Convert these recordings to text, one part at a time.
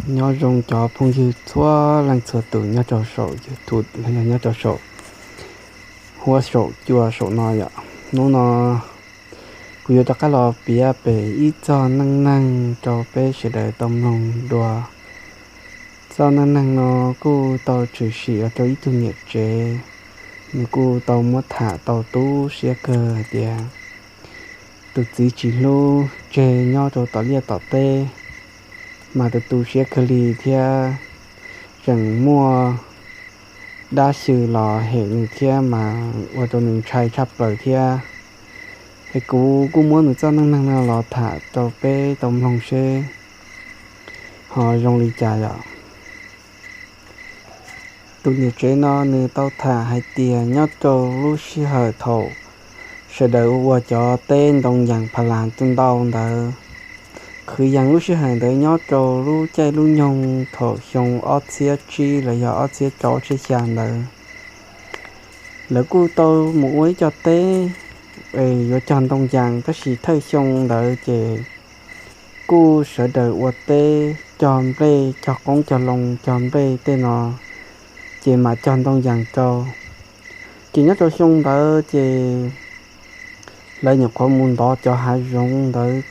Nyob zoo cov phooj ywg txhua leej txhua tus nyob rau saum YouTube los yog nyob rau saum huab saum cua saum no yom. Hnub no kuv yuav rov qab los piav pem ib txog neej neeg rau peb sawv daws tau mloog dua. Txoj neej neeg no kuj tau tshwm sim los rau ib tug niam tsev, nws kuj tau muab tham tau tu siab kawg hais tias tus txiv tsis hlub, tseg nyob rau tom liaj tom teb, mas tus tu siab kawg li thiab tseem muaj dab xyw los hem nws thiab mas ua rau nws ntshai tshaj plaws thiab. Es kuv kuj muab nws txoj neej neeg no los tham rau peb tau mloog seb ho zoo li cas yom. Tus niam tsev no nws tau tham hais tias nyob rau lub sij hawm thaum sawv daws ua cov teb ntoo yas pha las ntau ntawd, kwv yees lub sij hawm ntawd nyob rau lub caij lub nyoog thaum xyoo ob txhiab tsib los yog ob txhiab rau ob txhiab xya ntawd, lawv kuj tau mus ua ib co teb es yuav cog ntoo yas, tab sis thawj xyoo ntawd ces kuj sawv daws ua teb cog nplej, cog qoob cog loo cog nplej tej no, ces mam cog ntoo yas rau. Ces nyob rau xyoo ntawd ces lawv nyuam qhuav mus ntov cov hav zoov ntawd,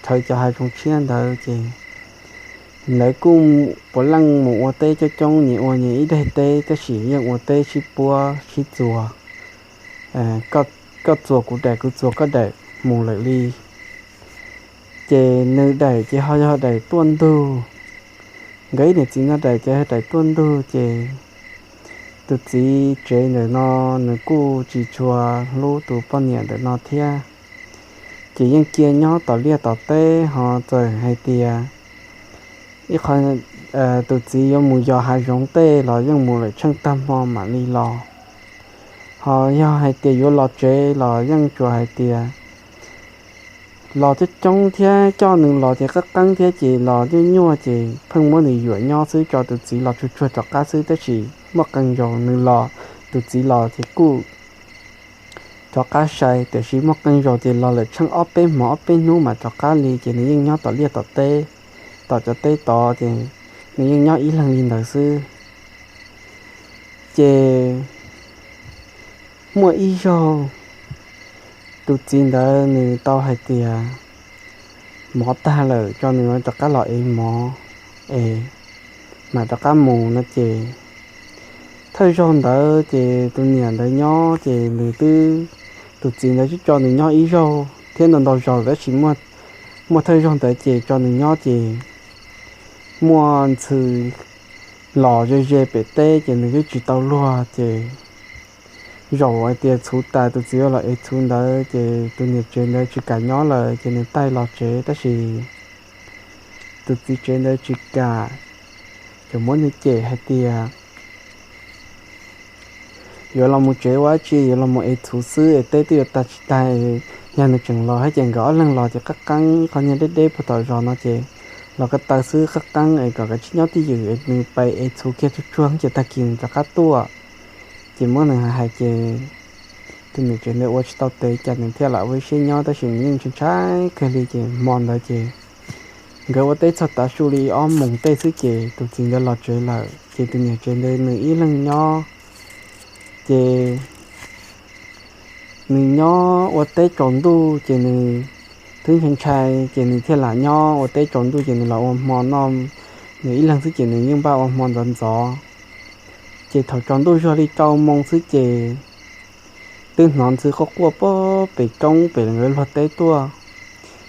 rhawv cov hav zoov tshiab ntawd ces lawv kuj puav leej mus ua teb coob coob, nyias ua nyias ib daim teb, tab sis yeej ua teb sib puab sib txuas, koj txuas kuv daim, kuv txuas koj daim mus lawm li. Ces nws daim ces ho yog daim tuaj ntug, nkawd ib niam txiv no daim ces yog daim tuaj ntug ces tus txiv tsev ntawm no nws kuj tsis tshua hlub tus poj niam ntawm no thiab. Ces yeej cia nyob tom liaj tom teb, ho txawm hais tias ib qho tus txiv yuav mus yos hav zoov tej los yeej mus lawm tsheej tag hmo mam li los. Ho yog hais tias yuav los tsev los yeej tsuas hais tias los coob coob thiab coj nws los ces qab qeeb thiab ces los nyuaj nyuaj ces pheej muab nws yuam nyob xwb, tso tus txiv los tsuag tsuag rov qab xwb, tab sis muaj qee zaus nws los, tus txiv los ces kuj rov qab sai, tiam sis muaj qee zaus ces los lawm tsheej ob peb hmo ob peb hnub mas rov qab li, ces nws yeej nyob tom liaj tom teb, tom cov teb tod ces nws yeej nyob ib leeg li ntawd xwb. Ces muaj ib zaug tus txiv ntawd nws tau hais tias mov tag lawm, tso nws rov qab los ev mov es mam rov qab mus no ces thawj zaug ntawd ces tus niam ntawd nyob ces nws twb, tus txiv ntawd twb tso nws nyob ib zaug thiab ntau ntau zaus, tab sis muaj thawj zaug ntawd ces tso nws nyob ces muaj ntxhw los ze ze pem teb ces nws twb tsis tau luag ces zaum hais tias txhuv tas tus txiv yuav los ev txhuv ntawd ces tus niam tsev ntawd tsis kam nyob lawm ces nws taij los tsev, tab sis tus txiv tsev ntawd tsis kam, tseem muab nws cem hais tias yuav los mus tsev ua dab tsi, yuav los mus ev txhuv xwb es teb twb yuav tag tsis tag, yog nws tseem los thiab ces nkawd ob leeg los ces qab qeeb, qhov niag deb deb puag tom zos no ces los ko taw xwb qab qeeb es kom kav tsij nyob twj ywm es nws pais ev txhuv kiag tsuag tsuag ces tag kis nws rov qab tuaj. Ces muab nws hais ces tus niam tsev ntawd ua tsis tau tes cas nws thiaj lam ua ib siab nyob, tab sis nws yeej ntshai ntshai kawg li ces hmo ntawd ces nkawd ua teb txog tav su li ob moos tej xwb ces tus txiv ntawd los tsev lawm ces tus niam tsev ntawd nws ib leeg nyob. Ces nws nyob ua teb tsaus ntuj ces nws twb ntshai ntshai ces nws thiaj lam nyob ua teb tsaus ntuj ces nws los ua hmo noj, nws ib leeg xwb ces nws yeej npaj ua hmo ntxov ntxov. Ces thaum tsaus ntuj zog li rau moos xwb ces twb hnov ntxhw quaj quaj puag pem roob pem nkawd luag teb tuaj.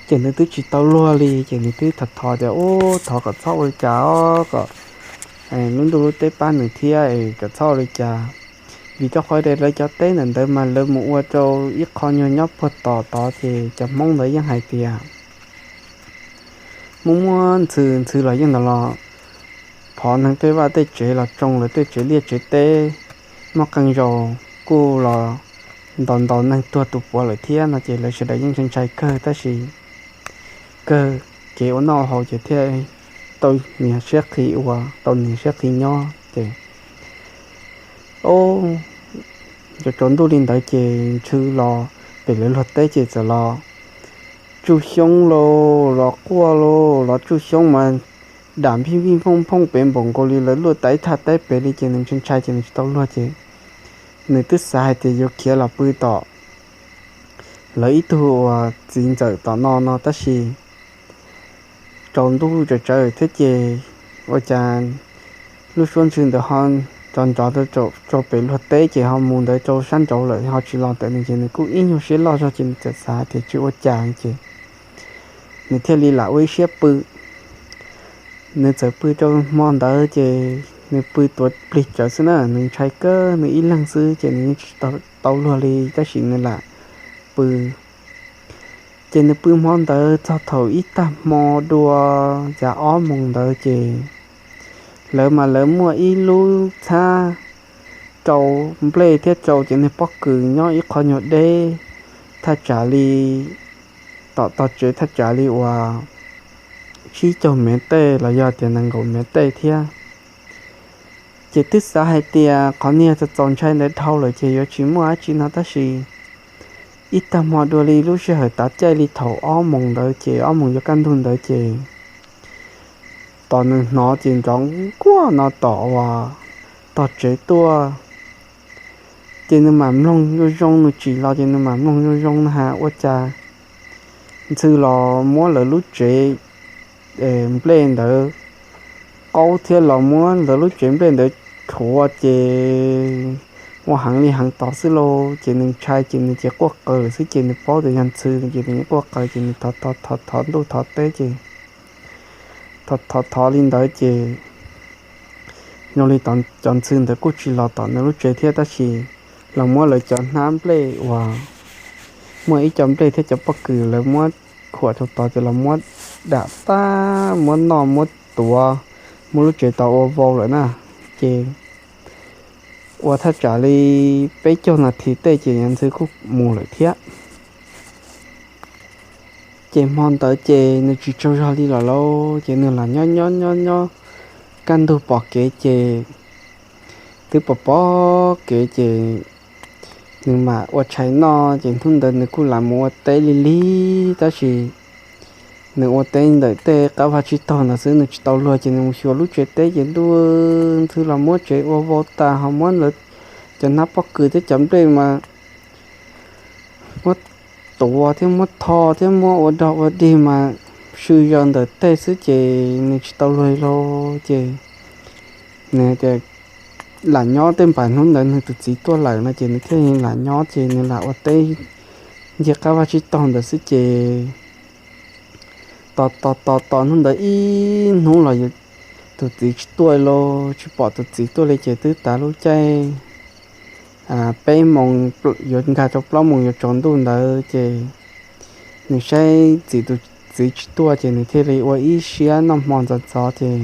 Ces nws twb tsis tau luag li ces nws twb thov thov tias, Ub, thov kom txhob ua li cas os, kom lub ntuj lub teb pab nws thiab es kom txhob ua li cas. Vim rau qhov tias lawv cov teb ntawm ntawd mas lawv mus ua rau ib qho nyuag nyob puag tom tod ces cov Hmoob ntawd yeej hais tias muaj muaj ntxhw ntxhw los yeej ntawd los phov neeg tej vaj tej tsev los tsoo lawv tej tsev liaj tsev teb, muaj qee zaus kuj los ntaus ntaus neeg tuag tu puav lawm thiab no ces lawv sawv daws yeej ntshai ntshai kawg tab sis kawg kev ua noj haus ces thiaj tau niag siab qhi ua, tau niag siab qhi nyob ces, ob, tsaus ntuj li ntawd ces ntxhw los pem lawv luag teb ces txawm los tsuj xyoob lauj, los quaj lauj, los tsuj xyoob mas dam npij npij nphooj nphooj pem npaum nkaus li lawv luaj tau ib thaj teb pem li ces nws ntshai ntshai ces nws tsis tau luag ces nws twb xav hais tias yuav khiav los pw tom lawv ib tug uas txiv ntxawm tom no no tab sis tsaus ntuj tsawv tsawv thiab ces ua cas lub suab ntsws ntawd ho nrov nrov rau pem luag teb ces ho mus ntawd rau sab nraud lawm ho tsis los ntawm nws ces nws kuj ib nyuag siab loj zog ces nws txawm xav tias tsis ua cas ces nws thiaj li lam ua ib siab pw. Nws txawm pw rau hmo ntawd ces nws pw tuav plig tsawv xwb na, nws ntshai kawg nws ib leeg xwb ces nws yeej tsis tau luag li tab sis nws lam pw. Ces nws pw hmo ntawd txog thaum ib tag hmo dua yav ob moos ntawd ces lawv mas lawv muaj ib lub txhab rau nplej thiab rau cov niag pob kws nyob ib qho nyuag deb thaj tsam li, tom tog tsev thaj tsam li uas tsib caug mev tej los yog tias nees nkaum mev tej thiab. Ces twb xav hais tias qhov niag txaus txaus ntshai ntawd dhau lawm ces yuav tsis muaj dab tsi no tab sis ib tag hmo dua li lub sij hawm tav caij li thaum ob moos ntawd ces ob moos yuav kaj ntug ntawd ces tos nws hnov ces nrov nkuaj no tom uas tog tsev tuaj. Ces nws mam mloog zoo zoo, nws tsim los ces nws mam mloog zoo zoo na has ua cas ntxhw los muab lawv lub tsev nplej ntawd qaub thiab los muab lawv lub tsev nplej ntawd rhuav ces ua heev li heev tod xwb lauj. Ces nws ntshai ces nws ces quaj qw lawm xwb ces nws paub tias yog ntxhw ces nws quaj qw ces nws thov thov thov ntuj thov teb ces thov thov thov li ntawd ces zoo li cov ntxhw ntawd kuj tsis los tom nws lub tsev thiab tab sis los muab lawv cov hnab nplej uas muaj ib co nplej thiab cov pob kws lawv muab khuam rau tod ces los muab dam tag muab noj muab tuav, muab lub tsev tod ua vau lawm na. Ces ua thaj tsam li peb caug nas this tej ces yawm ntxhw kuj mus lawm thiab. Ces hmo ntawd ces nws tsis tsaug zog li lawm lauj, ces nws lam nyob nyob nyob nyob kaj ntug pom kev ces twb pom pom kev ces nws mam ua tshais noj ces hnub ntawd nws kuj lam mus ua teb li lig tab sis nws ua teb ntawm tej qab vaj tsib taug ntawd xwb nws tsis tau luag ces nws mus xyuas lub tsev teb ces ntuj, ntxhw los muab tsev ua vau tas ho muab lawv cov hnab pob kws thiab cov nplej mas muab tuav thiab muab tho thiab muab ua dog ua dig mas sw zaws ntawm tej xwb ces nws tsis tau luag li lauj. Ces nws tias lam nyob tej npaum hnub ntawd nws tus txiv tuaj lawm no ces nws thiaj li lam nyob ces nws lam ua teb ncig qab vaj tsib taug ntawd xwb ces tos tos tos tos hnub ntawd ib hnub los tus txiv tsis tuaj li lauj, tsis pom tus txiv tuaj li ces twb tas lub caij peb moos yuav nkag rau plaub moos yuav tsaus ntuj ntawd ces nws saib txiv tus txiv tsis tuaj ces nws thiaj li ua ib siab noj hmo ntxov ntxov ces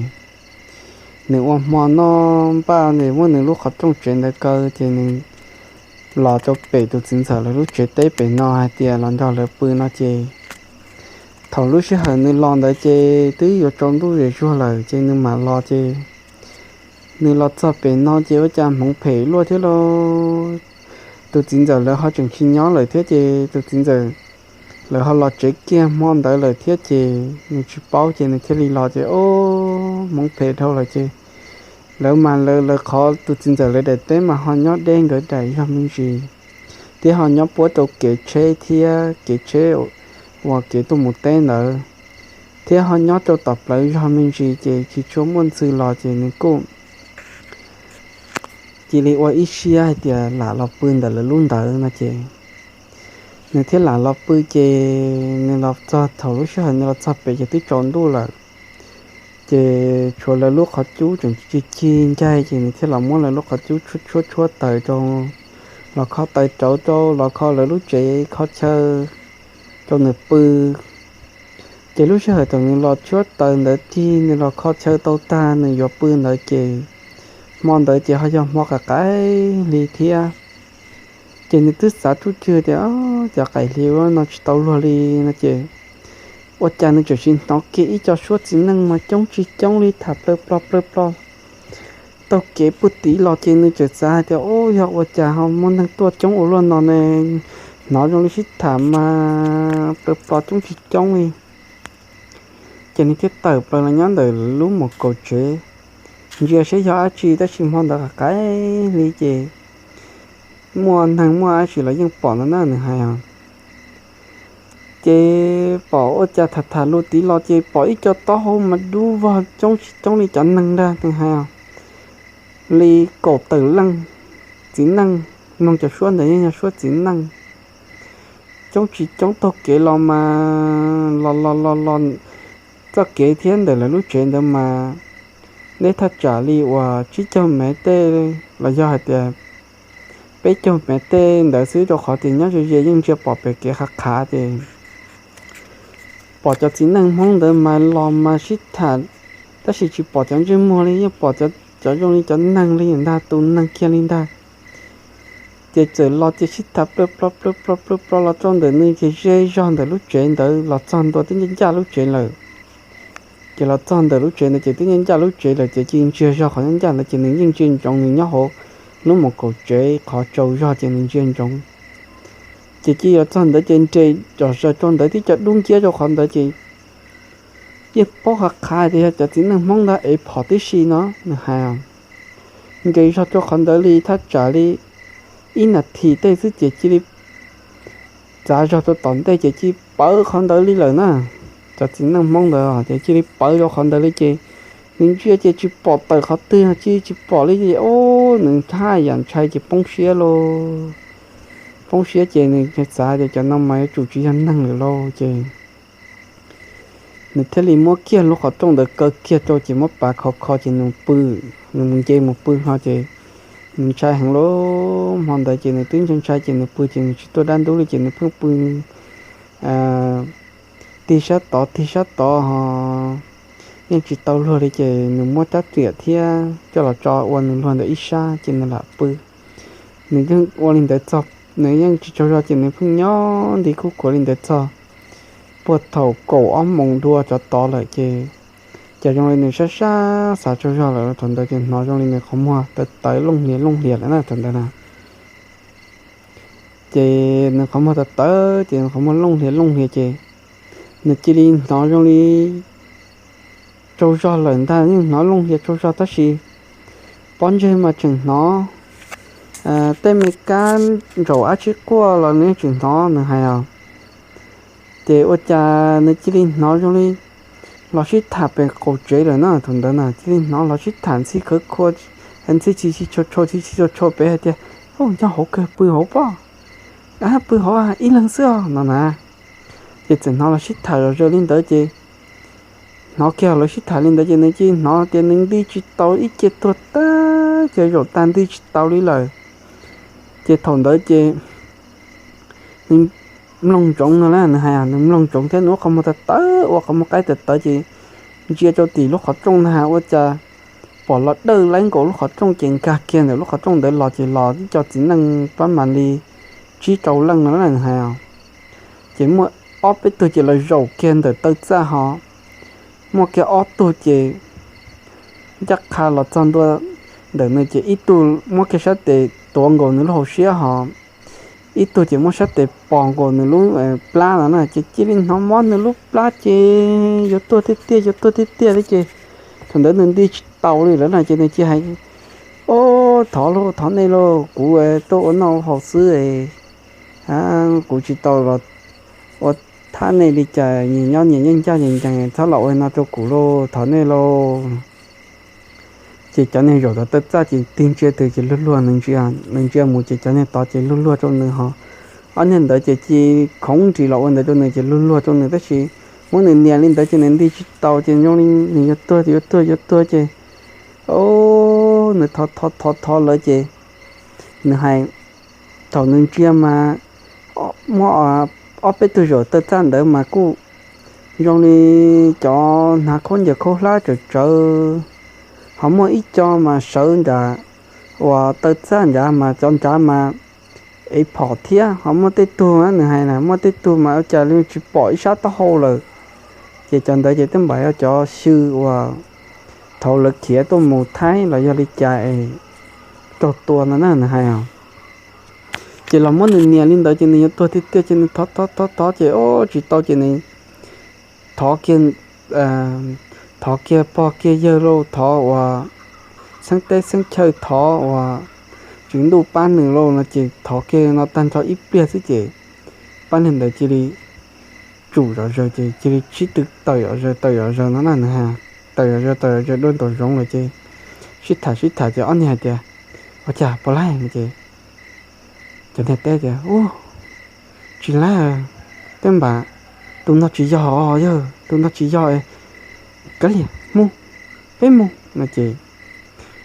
nws ua hmo noj npaj nws muab nws lub qhov rooj tsev ntawd kaw ces nws los rau pem tus txiv ntxawm lawv lub tsev teb pem no hais tias los nrog lawv pw no ces thaum lub sij hawm nws los ntawd ces twb yuav tsaus ntuj zem zuag lawm ces nws mam los ces nws los txog pem no ces ua cas hmoov phem luaj thiab lauj. Tus txiv ntxawm lawv ho tseem tsis nyob lawm thiab ces tus txiv ntxawm lawv ho los tsev kiag hmo ntawd lawm thiab ces nws tsis paub ces nws thiaj li los ces o, hmoov phem dhau lawm ces lawv mas lawv lawv qhov tus txiv ntxawm lawv daim teb mas ho nyob deb nkawd daim zog me ntsis thiab ho nyob puab rau kev tsheb thiab kev tsheb uas kev tuaj mus teb ntawd thiab ho nyob rau tom plawv zog me ntsis ces tsis tshua muaj ntxhw los ces nws kuj cia li ua ib siab hais tias lam los pw ntawm lawv lub ntawd no ces nws thiaj lam los pw ces nws los txog thaum lub sij hawm nws los txog pem ces twb tsaus ntuj lawm. Ces tshuav lawv lub qhov cub tseem cig cig ncaig ces nws thiaj los muab lawv lub qhov cub tshuab tshuab tshuab taws rau, los kho taws rauv rau, los kho lawv lub tsev kho chaw rau nws pw. Ces lub sij hawm thaum nws los tshuab taws ntawd cig nws los kho chaw tau tag nws yuav pw ntawd ces hmo ntawd ces ho yog hmo qaim qaim hli thiab. Ces nws twb xav tsuj cwg tias cov qaim hli no tsis tau luag li no ces ua cas nws tseem sim hnov kiag ib co suab txiv neej mas coob tsis coob li tham plaws plo plaws plo taug kev puag tid los ces nws tseem xav hais tias o, yog ua cas ho muaj neeg tuaj coob ua luaj no ne, hnov zoo li sib tham mas plaws plo coob tsis coob li. Ces nws thiaj tawm plaws los nyob ntawm lub mus kaum tsev, ntsia saib yog dab tsi, tab sis hmo ntawd qaim qaim li ces muaj neeg muaj dab tsi los yeej pom no na, nws hais os. Ces pom ua cas tham tham lus tid los ces pom ib co taub hau mas dub vog coob tsis coob li cov neeg ntag, nws hais os. Li kaum tawm leej txiv neej, mloog cov suab ntawd yeej yog suab txiv neej, coob tsis coob taug kev los mas los los los los txoj kev thiab ntawm lawv lub tsev ntawd mas deb thaj tsam li uas tsib caug mev tej los yog hais tias peb caug mev tej ntawd xwb, rau qhov tias nyob ze ze yeej ntsia pom pem kev qhav qhav ces pom cov txiv neej Hmoob ntawd mas los mas sib tham, tab sis tsis pom cov ntsej muag li, yeej pom cov zoo li cov neeg li ntag, tus neeg kiag li ntag. Ces txawm los ces sib tham plawg plo plawg plo plawg plo los rau ntawm nws ces ze zog ntawm lub tsev ntawd los txog ntua twb ncaj ncaj lub tsev lawm. Ces los txog ntawm lub tsev ntawd ces twb ncaj ncaj lub tsev lawm ces cia li ntsia zog qhov ncaj ncaj ntawd ces nws yeej ntsia ntsoov nws nyob hauv lub mus kaum tsev qhov tsaus zog ces nws ntsia ntsoov. Ces cia li los txog ntawd ces nres cov zaws rau ntawd tib co dub nciab rau qhov ntawd ces yeej paub qhav qhav tias yog cov txiv neej Hmoob ntawd ev phom tib si no, nws hais. Nres zog rau qhov ntawd li thaj tsam li ib nas this tej xwb ces cia li txav zog rau tom ntej ces cia li pawv qhov ntawd li lawm na. Cov txiv neej Hmoob ntawd ces cia li pawv rau qhov ntawd li ces nws ntsia ces tsis pom tawm qhov twg, cia li tsis pom li ces ub, nws haj yam ntshai ces poob siab lauj. Poob siab ces nws xav tias cov no mas yuav tsum tsis yog neeg lawm lauj ces nws thiaj li muab kiag lub qhov rooj ntawd kaw kiag rau ces muab pav kho kho ces nws pw, nws mus nce mus pw hlo ces nws ntshai heev lauj. Hmo ntawd ces nws twb ntshai ntshai ces nws pw ces nws tsis tuaj dab ntub li ces nws pheej pw tig sab tod tig sab tod ho yeej tsis tau luag li ces nws muab rab riam thiab coj los tso ua nws luag ntawm ib sab ces nws lam pw. Nws yeej ua li ntawd txog, nws yeej tsis tsaug zog ces nws pheej nyob nti kuj khuav li ntawd txog puag thaum kaum ob moos dua tsov tod lawm ces, ces zoo li nws sab sab xav tsaug zog lawm thaum ntawd ces hnov zoo li nws qhov muag tawv tawv looj hlias looj hlias lawm na thaum ntawd na. Ces nws qhov muag tawv tawv ces nws qhov muag looj hlias looj hlias ces nws cia li hnov zoo li tsaug zog lawm ntag, yeej hnov looj hlias tsaug zog tab sis pob ntseg mas tseem hnov, tej me kab ntsaum dab tsi quaj los nws yeej tseem hnov, nws hais os. Ces ua cas nws cia li hnov zoo li los sib tham pem qaum tsev lawm na thaum ntawd na, cia li hnov los sib tham ntxhi khawv khuav, ntxhi tsis tshau tshau tsis tshau tshau pem hais tias, Au, nyob hauv kawg, pw hauv pob, pw hauv ib leeg xwb os no na. Ces txawm hnov los sib tham zom zaws li ntawd ces hnov kiag lawv sib tham li ntawd ces nws cia li hnov tias nws nti tsis tau ib ce tuag tag, ces zaum tag nti tsis tau li lawm. Ces thaum ntawd ces nws mloog ntsoov no na, nws hais nws mloog ntsoov thiab nws ua qhov muag tawv tawv, ua qhov muag qaib tawv tawv ces ntsia rau tim lub qhov rooj na ua cas pom los dawj laib nkaus lub qhov rooj ces nkag kiag ntawm lub qhov rooj ntawd los ces los ib co txiv neej pab mam li tsib rau leej no na nws hais. Ces muaj ob peb tug ces los zaum kiag ntawm taw txaj ho muaj kiag ob tug ces ncaj qha los txog ntua ntawm nws ces ib tug muab kiag sab tes tuav nkaus nws lub hauv siab ho ib tug ces muab sab tes pos nkaus nws lub plab no na ces cia li hnov mob nws lub plab ces yuav tuag tiag tiag, yuav tuag tiag tiag li ces thaum ntawd nws nti tsis tau li lawm na ces nws cia hais, Au, thov lauj, thov nej lauj, kuv tuaj ua noj ua haus xwb, kuv tsis tau los ua thab nej li cas, nyias nyob nyias nyiaj ncaj nyias ncees, txhob los ua no rau kuv lauj, thov nej lauj. Ces cov niag zaum tod taw txaj ces tig ntsia tus ces luag luag nws ntsia, nws ntsia mus ces cov niag tod ces luag luag rau nws ho ob niag ntawd ces cia khoov nris los ua ntawd rau nws ces luag luag rau nws tab sis muab nws nias li ntawd ces nws nti tsis tau ces zoo li nws yuav tuag, yuav tuag, yuav tuag ces nws thov thov thov thov lawv ces nws hais, thaum nws ntsia mas muaj ob peb tug zaum taw txaj ntawd mas kuj zoo li cov hnav khaub ncaws khaub hlab tsawv tsawv, ho muaj ib co mas sawv nram uas taw txaj nrad mas cov nrad mas ev phom thiab, ho muaj tej tug, nws hais na muaj tej tug mas ua cas li tsis pom ib sab taub hau lawm. Ces cov ntawd ces twb npaum yog cov xyw uas thaum lawv khiav tuaj mus Thaib los yog li cas es raug tua no na nws hais os. Ces los muab nws nias li ntawd ces nws yuav tuag tiag tiag ces nws thov thov thov thov ces ua tsis tau ces nws thov kiag thov kiag pog kiag yawg lauj, thov uas xeeb teb xeeb chaw, thov uas tswv ntuj pab nws lauj no ces thov kiag no tag nrho ib pliag xwb ces pab niag ntawd cia li tsum zom zaws ces cia li sib tw tawm zom zaws tawm zom zaws no na nws has, tawm zom zaws tawm zom zaws dua ntaus zoov lawm ces sib tham sib tham ces ob niag hais tias, ua cas puas laij no ces cov niag teb tias, u, tsis laij, tej npam tus no tsis yog os yawg, tus no tsis yog, kav liam mus, peb mus no ces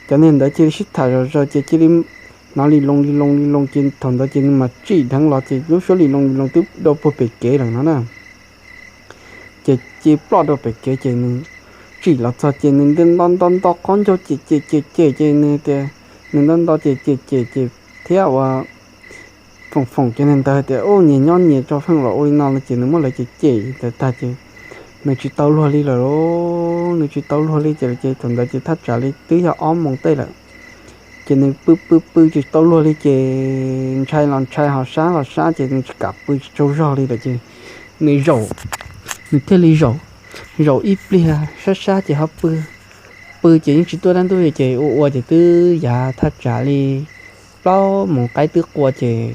cov niag ntawd cia li sib tham zom zaws ces cia li hnov li loo li loo li loo ces thaum ntawd ces nws mas tsim dheev los ces lub suab li loo li loo twb dua puag pem kev lawm no na. Ces cia li ploj rau pem kev ces nws tsim los txog ces nws nto nto nto qhov ncauj ces ces ces ces ces nws tias, nws nto nto ces ces ces ces thiab ua foom foom ces nws ntawd tias, u, nyias nyob nyias tso feej los ua li no no ces nws muab lawv ces ces tag tag ces nws tsis tau luag li lawm lauj, nws tsis tau luag li ces ces thaum ntawd ces thaj tsam li twb yog ob moos tej lawm. Ces nws pw pw pw tsis tau luag li ces ntshai los ntshai ho sab los sab ces nws tsis kam pw tsis tsaug zog li lawm ces nws zaum, nws thiaj li zaum, zaum ib pliag sab sab ces ho pw, pw ces yeej tsis tuaj dab ntub li ces ua ua ces twb yav thaj tsam li plaub moos qaib twb qua ces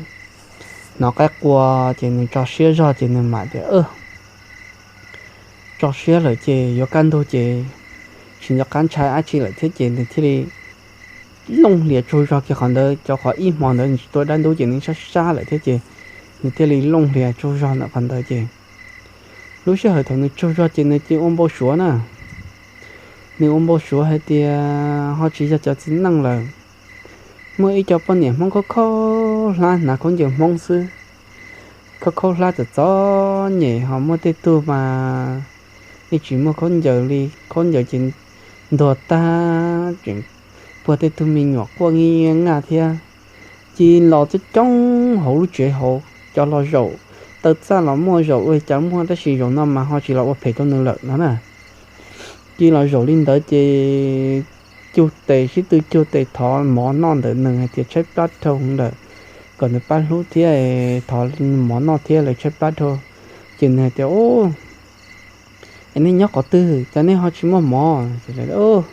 hnov qaib qua ces nws tso siab zog ces nws mam tias, tso siab lawm ces yuav kaj ntug ces tsis nco qab ntshai dab tsi lawm thiab ces nws thiaj li looj hlias tsaug zog kiag qhov ntawd, cov qhov ib hmo ntawd nws tsis tuaj dab ntub ces nws sab sab lawm thiab ces nws thiaj li looj hlias tsaug zog ntawm qhov ntawd ces lub sij hawm thaum nws tsaug zog ces nws cia li ua npau suav na. Nws ua npau suav hais tias ho tsis yog cov txiv neej lawm, muaj ib co poj niam Hmoob khaub khaub hlab hnav khaub ncaws Hmoob xwb, khaub khaub hlab txom txom nyem ho muaj tej tug mas yeej tsis muaj khaub ncaws li, khaub ncaws ces ntuag tag tseem puag tej tug me nyuam quaj nyiaj nyaj thiab. Cia li los coob coob hauv lub tsev hauv, cov los zaum taw txaj los muaj, zaum ua cas muaj, tab sis zaum no mas ho tsis los ua phem rau nws lawm no na. Cia li los zaum li ntawd ces cug tes, sib tw cug tes thov mov noj ntawm nws hais tias tshaib plab dhau lawm, kom nws pab hlub thiab thov mov noj thiab lawv tshaib plab dhau. Ces nws hais tias, u, es nej nyob qhov twg cas nej ho tsis muaj mov?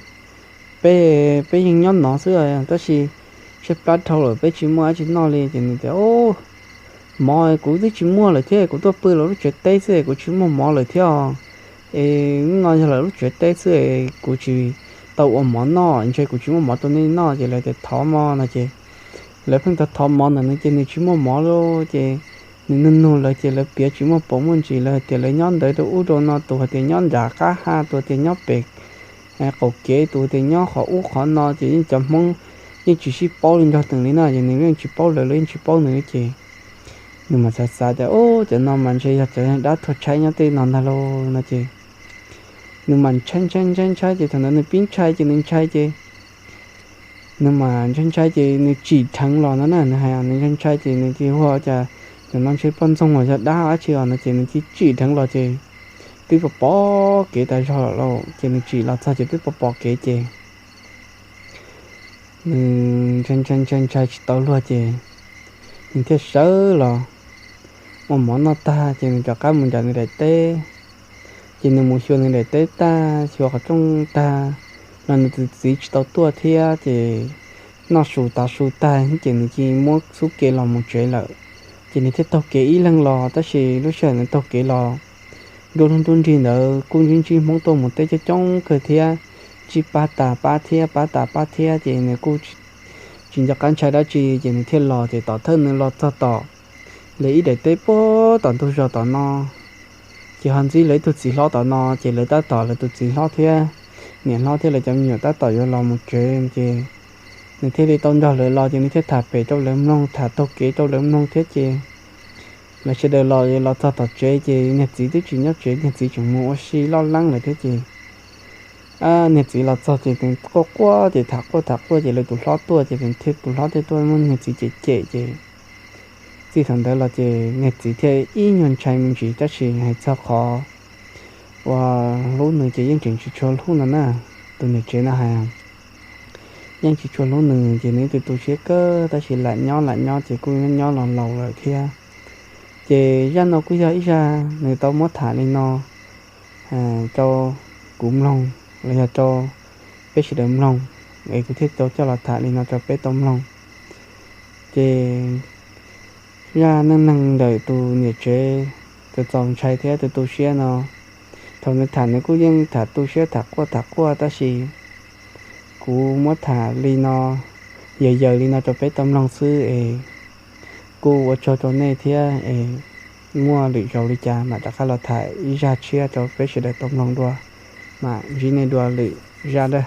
Peb, peb yeej nyob no xwb tab sis tshaib plab dhau lawm peb tsis muaj dab tsi noj li. Ces nws tias, u, mov kuv twb tsis muaj lawm thiab, kuv tuaj pw lawv lub tsev teb xwb kuv tsis muaj mov lawm thiab os. Es no yog lawv lub tsev teb xwb kuv tsis tau ua mov noj, ntshe kuv tsis muaj mov rau nej noj. Ces lawv tias thov mov no ces lawv pheej thov thov mov ntawm nws ces nws tsis muaj mov lauj. Ces nws nug nug lawv ces lawv piav tsis muaj paus muaj ntsis, lawv hais tias lawv nyob ntawd rau ub rau no, tus hais tias nyob nram qab ha, tus tias nyob pem qaum kev, tus tias nyob qhov ub qhov no. Ces yeej cov Hmoob yeej tsis sib paub li nrog nws li no, ces nws yeej tsis paub lawv, lawv yeej tsis paub nws li. Ces nws mas xav xav tias, u, cov no mas ntshe yog cov dab tuag tshaib nyob tej no ntag lauj no ces nws mas ntshai ntshai ntshai ntshai. Ces thaum ntawd nws pib ntshai ces nws ntshai ces nws mas ntshai ntshai ces nws tsim dheev los no na, nws hais nws ntshai ntshai ces nws cia li hu tias, cov no ntshe poj ntxoog los yog dab dab tsi os no ces nws cia li tsim dheev los ces twb pom pom kev tas zog lawm lauj. Ces nws tsim los txog ces twb pom pom kev ces nws ntshai ntshai ntshai ntshai tsis tau luag ces nws thiaj sawv los ua mov noj tag ces nws rov qab mus nram nws daim teb. Ces nws mus xyuas nws daim teb tag, xyuas qhov rooj tag los nws tus txiv tsis tau tuaj thiab ces noj su tav su tag ces nws cia li muab xub ke los mus tsev lawm. Ces nws thiaj taug kev ib leeg los, tab sis lub sij hawm nws taug kev los, nruab hnub nruab nrig ntawd kuj ntsib ntsib Hmoob tuaj mus teb coob coob kawg thiab, ntsib pab tas pab thiab pab tas pab thiab ces nws kuj tsis nco qab ntshai dab tsi ces nws thiaj los. Ces tom thawj nws los txog tom lawv ib daim teb puag tom ntug zos tom no, ces ho ntsib lawv ib tug txiv hlob tom no, ces lawv tab tom, lawv tus txiv hlob thiab niam hlob thiab lawv cov me nyuam tab tom yuav los mus tsev ces nws thiaj li tau nrog lawv los ces nws thiaj tham pem rau lawv mloog, tham taug kev rau lawv mloog thiab ces lawv sawv daws los, los txog tom tsev ces niag txiv twb tsis nyob tsev, niag txiv tseem mus ua si loj leeb lawm thiab ces niag txiv los txog ces nws quaj quaj ces tham quaj tham quaj ces lawv tus hlob tuaj ces nws thiaj, tus hlob thiaj tuaj muab niag txiv cem cem ces txij thaum ntawd los ces niag txiv thiaj ib nyuag ntshai me ntsis, tab sis hais txog qhov uas hlub nws ces yeej tseem tsis tshua hlub no na. Tus niam tsev no hais yeej tsis tshua hlub nws ces nws twb tu siab kawg, tab sis lam nyob lam nyob ces kuj nyob nyob los laus lawm thiab. Ces zaj no kuj yog ib zaj nws tau muab tham li no. rau kuv mloog los yog rau peb sawv daws mloog, es kuv thiaj tau coj los tham li no rau peb tau mloog. Ces zaj neej neeg ntawm tus niam tsev txaus ntshai thiab tu siab no, thaum nws tham nws kuj yeej tham tu siab tham quaj tham quaj, tab sis kuv muab tham li no, yawg yawg li no rau peb tau mloog xwb es kuj ua tsaug rau nej thiab es muaj lwm zaus li cas mam rov qab los tham ib zaj tshiab rau peb sawv daws tau mloog dua, mam ntsib nej dua lwm zaj dab.